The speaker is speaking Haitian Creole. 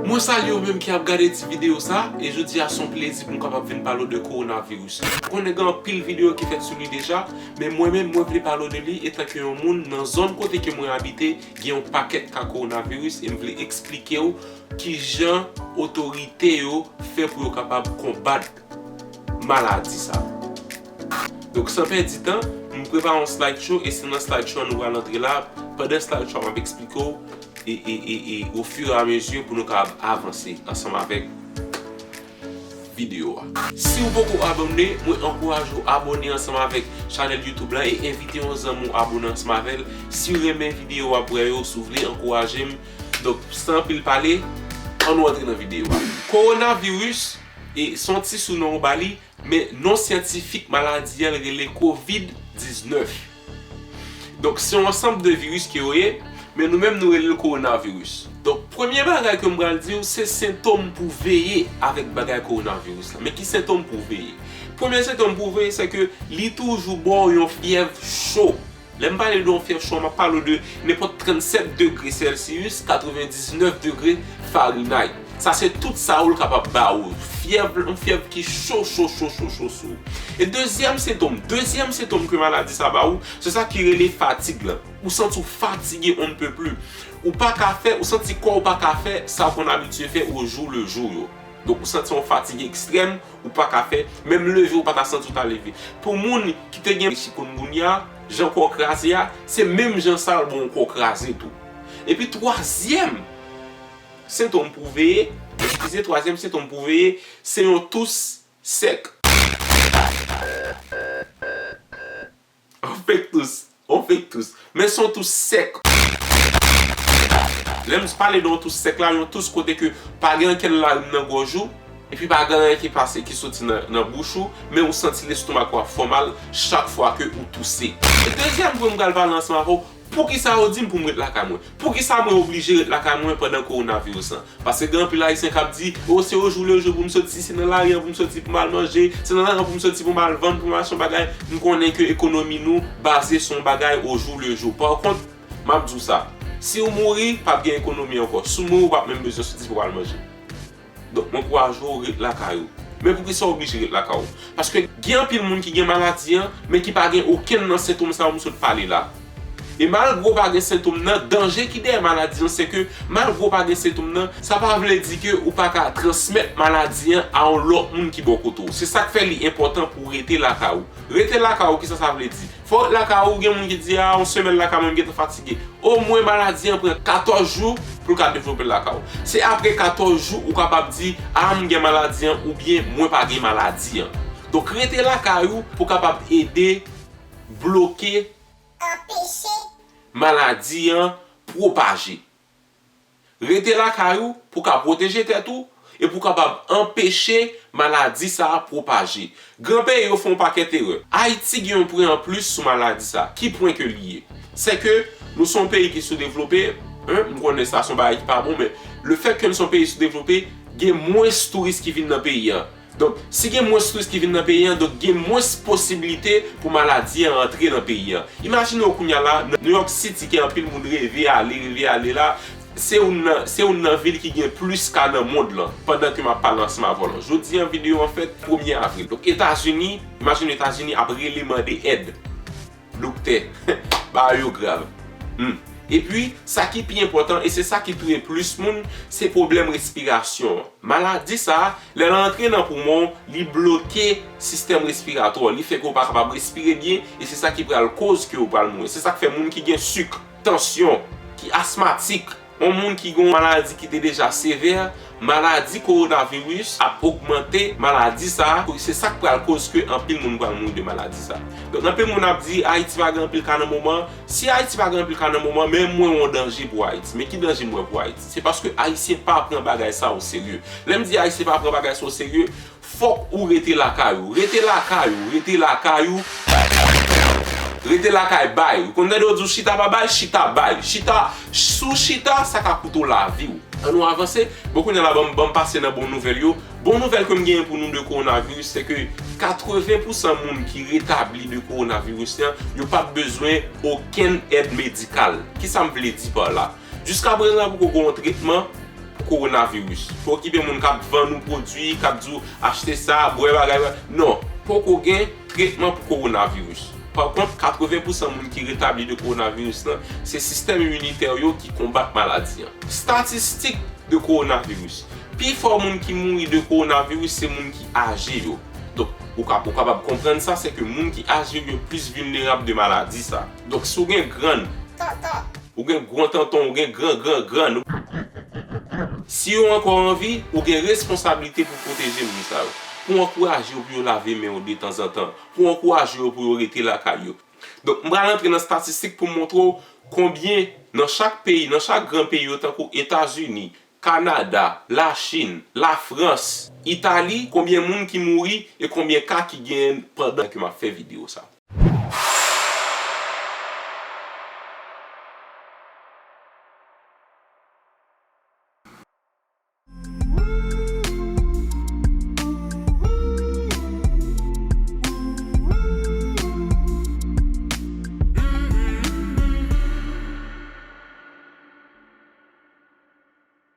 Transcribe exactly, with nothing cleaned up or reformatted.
Mwen salye w menm ki ap gade ti videyo sa, e jodi a se yon plezi pou m kapab vin pale w de kowonaviris. M konnen gen anpil videyo ki fèt sou li deja, men mwen menm mwen vle pale w de li etanke yon moun nan zòn kote ke mwen abite, gen yon pakèt ka kowonaviris e m vle eksplike w kijan otorite yo fè pou yo kapab konbat maladi sa. Donk, san pèdi tan, m prepare yon slide show e se nan slide show an nou pral antre la. Pandan slide show an, m ap eksplike w e, e, e, e, au fur et à mesure pou nou kapab avanse ansanm avèk videyo a. Si w poko abòne, mwen ankouraje w abòne ansanm avèk chanèl YouTube la e envite yon zanmi w abòne ansanm avè l. Si w renmen videyo w ap wè yo, si w vle ankouraje m, donk, san anpil pale, ann nou antre nan videyo a. Kowonaviris, e se yon ti sounon yo ba li, men non syantifik maladi an rele kovid diznèf. Donk, se yon ansanm de viris ke yo ye, men nou menm nou rele l kowonaviris. Donk, premye bagay ke m pral di w, se sentòm pou veye avèk bagay kowonaviris la. Men ki sentòm pou veye? Premye sentòm pou veye, se ke li toujou ba w yon fyèv cho. Lè m pale de yon fyèv cho, m ap pale w de nenpòt trannsèt degre Celsius, katrevendiznèf degre Fahrenheit. Sa se tout sa ou l kapab ba ou. Fyèv, yon fyèv ki cho, cho, cho, cho, cho sou ou. E dezyèm sentòm, dezyèm sentòm ke maladi sa ba ou, se sa ki rele fatig lan. Ou santi w fatige on ne peut plus. Ou pa ka fè, ou santi kò w pa ka fè sa w konn abitye fè au jour le jour yo. Donk, ou santi yon fatig ekstrèm, ou pa ka fè, menm leve ou pa ta santi w ta leve. Pou moun ki te gen chikungunya, jan kò w kraze a, se menm jan sa l bon kò w kraze tou. Epi twazyèm sentòm pou veye, eskize, twazyèm sentòm pou veye, se yon tous sèk. On fake tous. On fake tous. Men se yon tous sèk. Lè m pale de yon tous sèk la, yon tous kote ke pa gen ankenn larim nan gòj ou, epi pa gen anyen ki pase, ki soti nan, nan bouch ou, men ou santi lestomak ou ap fè w mal chak fwa ke ou touse. E dezyèm pwen m pral pale ansanm avè w, poukisa yo di m pou m ret lakay mwen? Poukisa mwen oblije ret lakay mwen pandan kowonaviris lan? Paske gen anpil Ayisyen k ap di, o, se au jour le jour pou m soti, se nan lari an pou m soti pou m al manje, se nan lari an pou m soti pou m al vann, pou m achte yon bagay. M konnen ke ekonomi nou baze sou yon bagay au jour le jour. Pa kont, m ap di w sa, si w mouri, p ap gen ekonomi ankò. Si w mouri, ou p ap menm bezwen soti pou w al manje. Donk, m ankouraje w ret lakay ou. Men poukisa w oblije ret lakay ou? Paske gen anpil moun ki gen maladi an, men ki pa gen okenn nan sentòm sa yo m sot pale la. E malgre w pa gen sentòm nan, danje ki dèyè maladi an, se ke malgre w pa gen sentòm nan, sa pa vle di ke ou pa ka transmèt maladi an a yon lòt moun ki bò kote w. Se sa k fè li enpòtan pou w rete lakay ou. Rete lakay ou, kisa sa vle di? Fò w ret lakay ou, gen moun ki di, a, yon semèn lakay mwen, m gentan fatige. Omwen maladi an pran katòz jou pou l ka devlope lakay ou. Se apre katòz jou ou kapab di, a, m gen maladi an oubyen mwen pa gen maladi an. Donk, rete lakay ou pou w kapab ede bloke, anpeche maladi an pwopaje. Rete lakay ou pou w ka pwoteje tèt ou e pou w kapab anpeche maladi sa a pwopaje. Gran peyi yo fè yon pakèt erè. Ayiti gen yon pwen anplis sou maladi sa a. Ki pwen ke li ye? Se ke nou se yon peyi ki soudevlope, en, m konnen sa se yon bagay ki pa bon, men lefètke nou se yon peyi soudevlope, gen mwens touris ki vin nan peyi an. Donk, si gen mwens touris ki vin nan peyi an, donk gen mwens posiblite pou maladi an antre nan peyi an. Imajine w kounye a la, nan New York City ke anpil moun reve ale, reve ale la, se youn nan, se youn nan vil ki gen plis ka nan mond lan, pandan ke m ap pale ansanm avè w lan. Jodi an, videyo an fèt premye avril. Donk, Etazini, imajine Etazini ap rele mande èd. Doktè, bagay yo grav. Hmm. Epi, sa ki pi enpòtan, e se sa ki touye plis moun, se pwoblèm respirasyon an. Maladi sa a, lè l antre nan poumon w, li bloke sistèm respiratwa w, li fè ke w pa kapab respire byen, e se sa ki pral koz ke w pral mouri. Se sa k fè moun ki gen sik, tansyon, ki asmatik, yon moun ki gen yon maladi ki te deja sevè, maladi kowonaviris ap ogmante maladi sa a, se sa k pral koz ke anpil moun pral mouri de maladi sa a. Donk, anpil moun ap di, Ayiti pa gen anpil ka nan moman an. Si Ayiti pa gen anpil ka nan moman an, men mwen wè yon danje pou Ayiti. Men ki danje m wè pou Ayiti? Se paske Ayisyen pa pran bagay sa a o serye. Lè m di Ayisyen pa pran bagay sa a o serye, fòk ou rete lakay ou. Rete lakay ou, rete lakay ou. Rete lakay bay. Ou konn tande yo di w chita pa bay, chita bay. Chita, si w chita, sa ka koute w lavi w. Ann nou avanse. Bon, kounye a la, ban m, ban m pase nan bon nouvèl yo. Bon nouvèl ke m genyen pou nou de kowonaviris, se ke katreven pousan moun ki retabli de kowonaviris lan, yo p ap bezwen okenn èd medikal. Kisa m vle di pa la? Jiskaprezan, poko gen yon tretman kowonaviris. Pa okipe moun k ap vann ou pwodui, k ap di w achte sa, bwè bagay, non, poko gen tretman pou kowonaviris. Pa kont, katreven pousan moun ki retabli de kowonaviris lan, se sistèm iminitè yo ki konbat maladi an. Statistik de kowonaviris. Pifò moun ki mouri de kowonaviris se moun ki aje yo. Donk, ou ka, ou kapab konprann sa, se ke moun ki aje yo plis vilnerab de maladi sa. Donk, si w gen grann, tata, ou gen gwo tanton, ou gen gran, gran, grann, si yo ankò an vi, ou gen responsablite pou pwoteje moun sa yo. Pou ankouraje yo pou yo lave men yo detanzantan. Pou ankouraje yo pou yo rete lakay yo. Donk, m pral antre nan statistik pou m montre w konbyen nan chak peyi, nan chak gran peyi yo, tankou Etazini, Kanada, Lachin, Lafrans, Itali, konbyen moun ki mouri e konbyen ka ki genyen pandan ke m ap fè videyo sa.